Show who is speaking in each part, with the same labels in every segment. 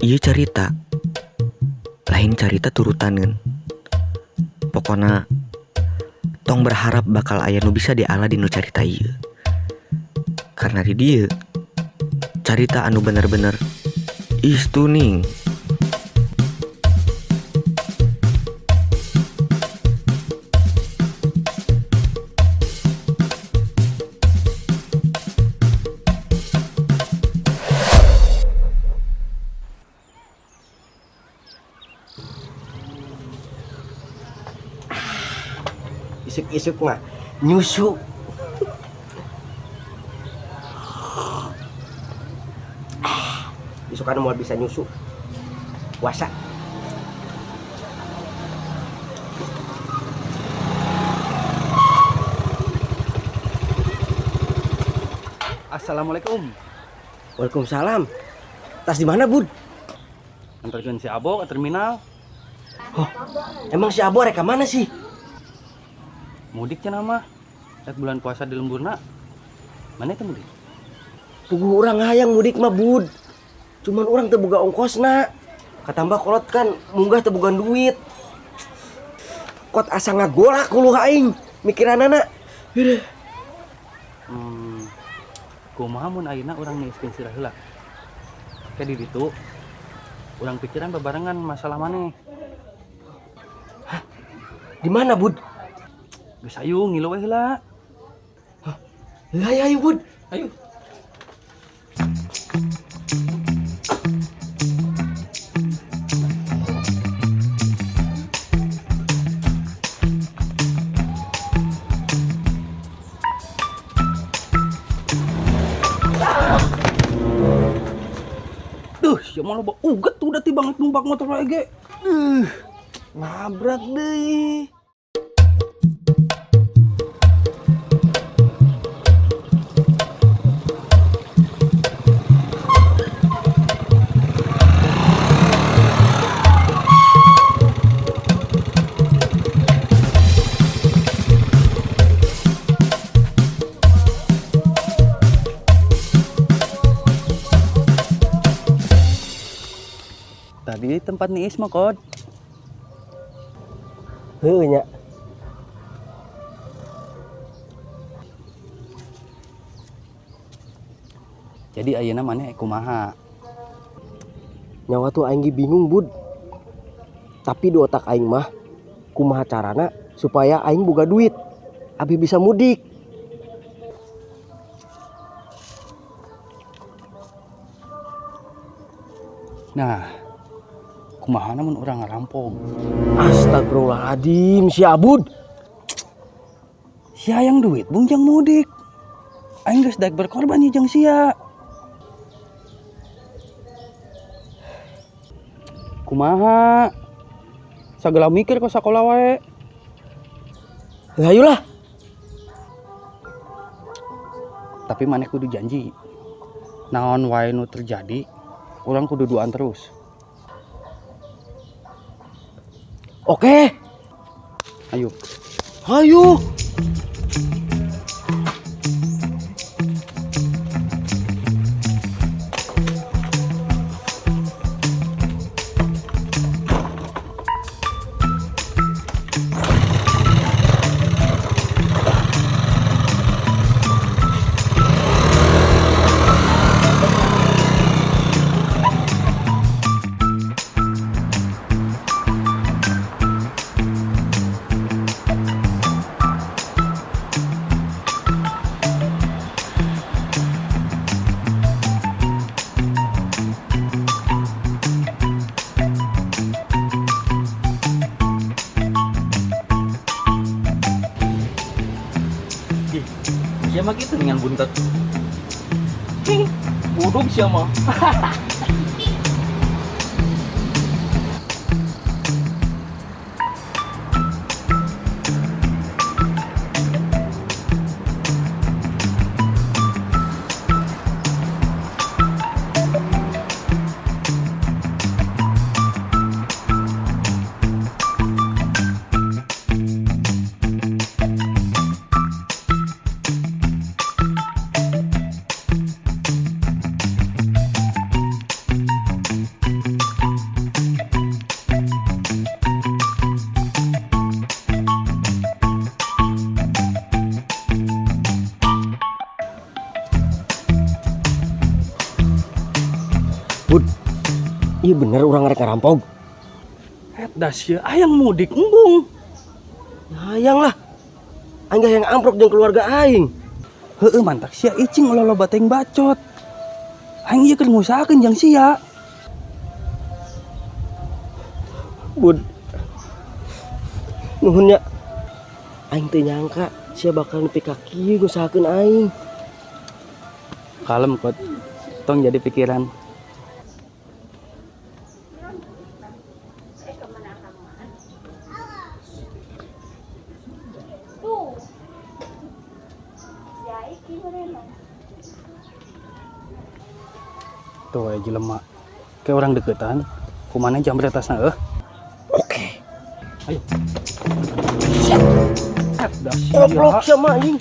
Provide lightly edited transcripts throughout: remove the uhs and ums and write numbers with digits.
Speaker 1: Ieu carita lain carita turutaneun. Pokona tong berharap bakal aya nu bisa diala dinu carita ieu. Karena di dieu carita anu bener-bener istuning.
Speaker 2: Isuk-isuk mah nyusu. Isukan mau bisa nyusu. Puasa.
Speaker 3: Assalamualaikum.
Speaker 2: Waalaikumsalam. Tas di mana, Bud?
Speaker 3: Antarkan si Abo ke terminal.
Speaker 2: Emang si Abo rek ka mana sih?
Speaker 3: Mudik cenah mah. Rek bulan puasa di lemburna. Mana itu mudik?
Speaker 2: Puguh urang hayang mudik mah, Bud. Cuman urang teu boga ongkosna. Katambah kolot kan munggah teu boga duit. Kot asa ngagolak hulu aing mikiranana. Heuh.
Speaker 3: Kumaha mun ayeuna urang niiskeun sirah heula? Ke di ditu urang pikiran bebarengan masalah maneh.
Speaker 2: Hah? Di mana, Bud?
Speaker 3: Geus ayo ngilu we heula.
Speaker 2: Hah? Ayo, ayo, Bud.
Speaker 3: Ayo. Duh, sia mah loba uget tuh udah tiba numpak motor lagi.
Speaker 2: Duh, nabrak deui.
Speaker 3: Tadi tempat niis mah, Kod.
Speaker 2: Heuh nya.
Speaker 3: Jadi ayeuna maneh kumaha?
Speaker 2: Nyawa tuh aing ge bingung, Bud. Tapi di otak aing mah kumaha carana supaya aing boga duit abi bisa mudik.
Speaker 3: Nah, kumaha namun urang ngarampok?
Speaker 2: Astagfirullahaladzim, si Abud.
Speaker 3: Sia yang duit, bung jang mudik. Aing geus daek berkorban ieu jeung sia. Kumaha? Sagala mikir kok sakola wae.
Speaker 2: Lah ayolah.
Speaker 3: Tapi maneh kudu janji. Naon wae nu terjadi, urang kudu duaan terus.
Speaker 2: Oke.
Speaker 3: Ayo.
Speaker 2: Ayo.
Speaker 3: Ih, siapa gitu dengan buntet? Buduk siapa?
Speaker 2: Bener urang rek ngarampok.
Speaker 3: Eta sia hayang mudik embung.
Speaker 2: Hayang lah. Aing hayang amprok jeung keluarga aing.
Speaker 3: Heeh, mantak sia icing ulah loba teuing bacot. Aing ieu keur ngusahakeun jeung sia.
Speaker 2: Bud. Nuhun nya. Aing teu nyangka sia bakal nepi ka kieu ngusahakeun aing.
Speaker 3: Kalem kot. Tong jadi pikiran. Tuh aya jelema. Kayak orang deketan. Kumana jambret tasna eueuh.
Speaker 2: Oke.
Speaker 3: Ayo.
Speaker 2: Goblok sia mah anjing.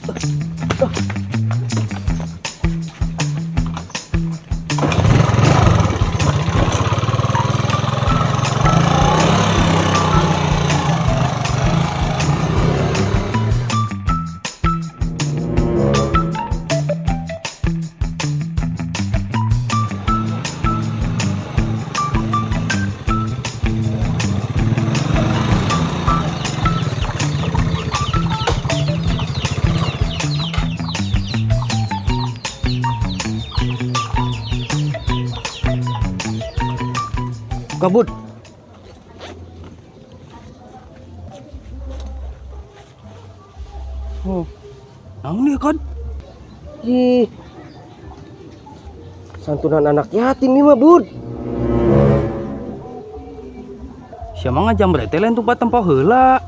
Speaker 2: Kabut.
Speaker 3: Oh. Naon ieu, Kon?
Speaker 2: Ih. Santunan anak yatim ieu mah, Bud.
Speaker 3: Sia mah ngajambret teh lain tempat tempo heula.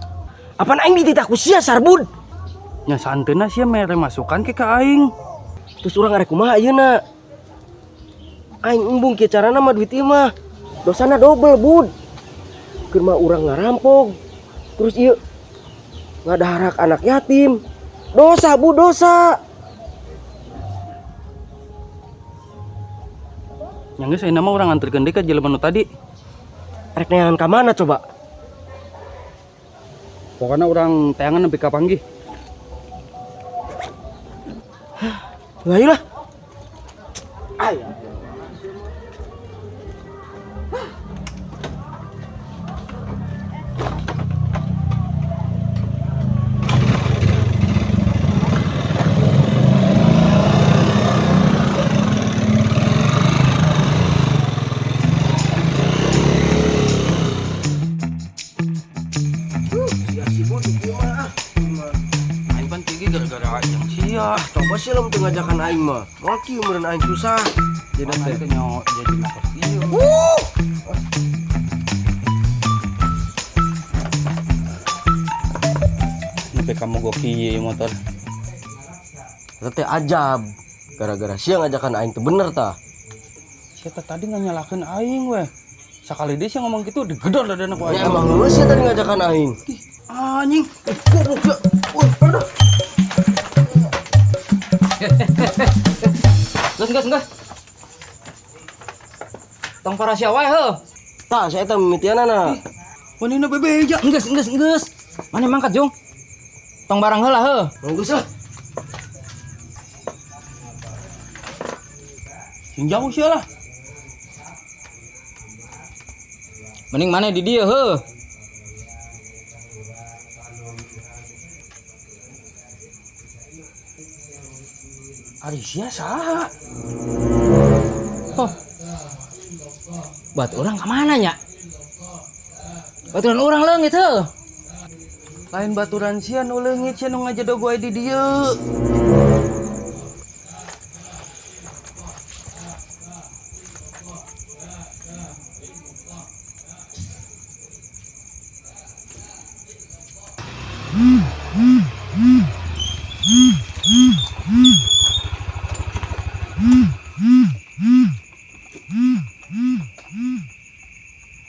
Speaker 2: Apaan aing dititah ku sia, Sarbud?
Speaker 3: Nya santeuna sia mere masukan ke ka aing.
Speaker 2: Terus urang arek kumaha ayeuna? Aing embung kieu carana mah duit ieu mah. Dosana dobel, Bud. Keur mah urang ngarampok. Terus ieu ngadaharak anak yatim. Dosa, Bu, dosa.
Speaker 3: Nya geus ayeuna mah urang anterkeun deui ka jelema nu tadi.
Speaker 2: Rek neangan ka mana coba?
Speaker 3: Pokoknya urang teangan nepi ka panggih.
Speaker 2: Hah, ayo lah. Ayo. Coba sih lo teu ngajakan aing mah. Moal kieu meureun aing susah. Jadi
Speaker 3: Mana
Speaker 2: teh.
Speaker 3: teh nyaho jadi nakos ieu.
Speaker 2: Wuh.
Speaker 3: Nepi ka mogok kieu ieu motor.
Speaker 2: Eta teh ajab. Gara-gara sia ngajakan aing teu bener tah.
Speaker 3: Sia teh tadi nganyalakeun aing weh. Sakali deui sia ngomong kitu digedor dadana ku aing.
Speaker 2: Ya emang heueuh sia tadi ngajakan aing.
Speaker 3: Ih, anjing.
Speaker 2: Goblok sia. Wah, aduh.
Speaker 1: Geus, geus, geus. Tong para sia wae heuh.
Speaker 2: Tah, saya teh mimitianana.
Speaker 3: Ih, manehna bebeja.
Speaker 1: Geus, geus, geus. Maneh mangkat, Jung. Tong barang heula heuh.
Speaker 2: Geus lah.
Speaker 3: Sing jauh sia lah.
Speaker 1: Mending maneh di dieu heuh.
Speaker 3: Ari sia saha?
Speaker 1: Oh. Buat orang ka mana nya? Baturan urang leungit heuh.
Speaker 3: Lain baturan sia nu leungit, sia nu ngajedog wae di dieu.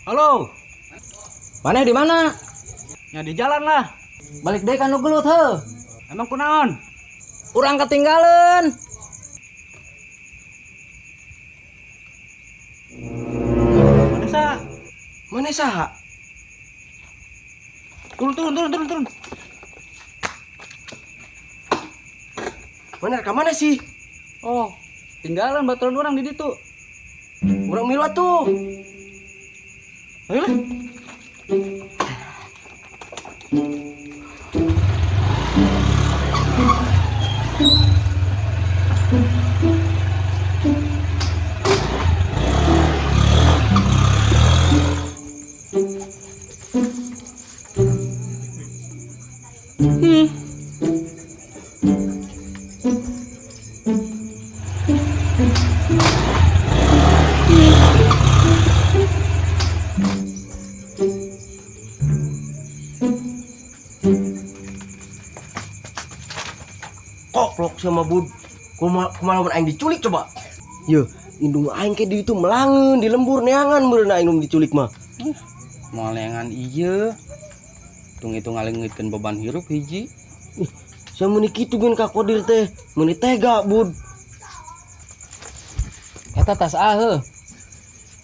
Speaker 1: Halo. Maneh di mana?
Speaker 3: Ya di jalan lah.
Speaker 1: Balik deui ka nu gelut heuh.
Speaker 3: Emang kunaon?
Speaker 1: Urang ketinggalan.
Speaker 3: Mana sa?
Speaker 2: Mana saha?
Speaker 3: Turun, turun, turun, turun, turun.
Speaker 2: Mana ka mana sih?
Speaker 1: Oh, tinggalan baturan urang di ditu.
Speaker 2: Urang milu atuh.
Speaker 3: Ayo lah.
Speaker 2: Koplok sama Bud. Kumaha kumaha lamun aing diculik coba? Ye, indung aing ke di itu melangeun di lembur neangan meureun aing nu diculik mah.
Speaker 3: Moal neangan ieu. Tung itu ngaleungitkeun beban hirup hiji.
Speaker 2: Ih, sia meuni kitu geun ka Kodir teh, meuni tega Bud.
Speaker 4: Eta tas A heuh.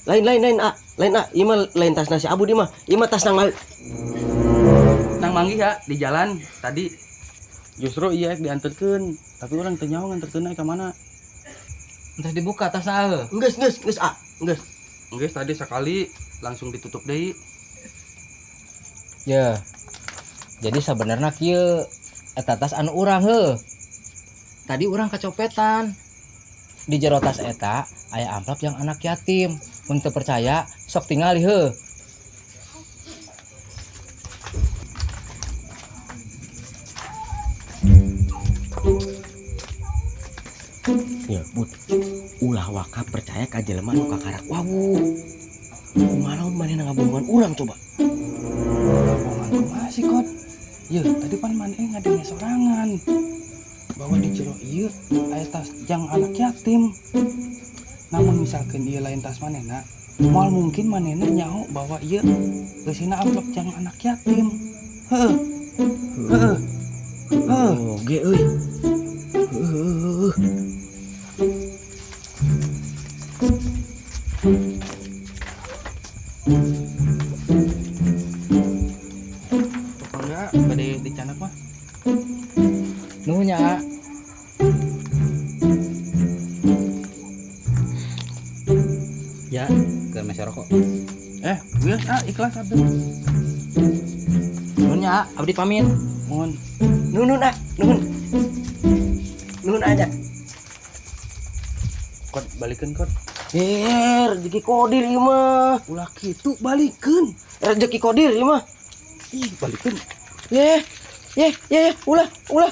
Speaker 2: Lain lain lain A, lain A, ieu mah lain tas nasi Abu ieu mah. Ieu mah tas nang
Speaker 3: Nang manggih ya di jalan tadi. Justru iya ek dianterkeun, tapi urang teu nyaho nganterkeun ka mana.
Speaker 4: Entos dibuka tasna heuh.
Speaker 2: Geus geus geus A, geus.
Speaker 3: Geus tadi sekali langsung ditutup deui.
Speaker 4: Ya. Jadi sebenarnya kieu eta tas anu urang heuh. Tadi urang kecopetan. Di jero tas eta aya amplop yang anak yatim. Mun teu percaya sok tingali heuh.
Speaker 2: Ya, Bud. Ulah waka percaya ka jelema nu kakarak wawu. Kumaha lamun manehna ngabohongan urang coba?
Speaker 3: Ngabohongan kumaha sih, Kot? Ye, tadi pan maneh ngadenge sorangan. Bahwa di jero ieu aya tas jang anak yatim. Namun misalkan ieu lain tas manehna, moal mungkin manehna nyaho bahwa ieu eusina amplop jang anak yatim. Heeh. Heeh. Heeh.
Speaker 2: Oge euy. Heeh.
Speaker 3: Enggak, bade dicanak mah.
Speaker 4: Nuhun nya, A. Ya, keur meser rokok.
Speaker 3: Geus ah, ikhlas abdi.
Speaker 4: Nuhun nya, A, abdi pamit.
Speaker 3: Mohon.
Speaker 2: Nuhun A, nuhun. Nuhun aja.
Speaker 3: Kot balikeun kot.
Speaker 2: Rezeki Kodir ieu mah.
Speaker 3: Ulah kitu balikeun.
Speaker 2: Rezeki Kodir ieu mah.
Speaker 3: Ih, balikeun.
Speaker 2: Ye, ye, ye, ye, ulah, ulah.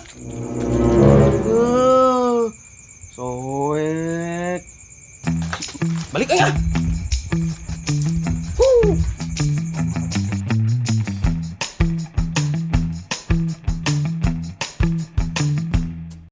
Speaker 2: Soek.
Speaker 3: Balik ah.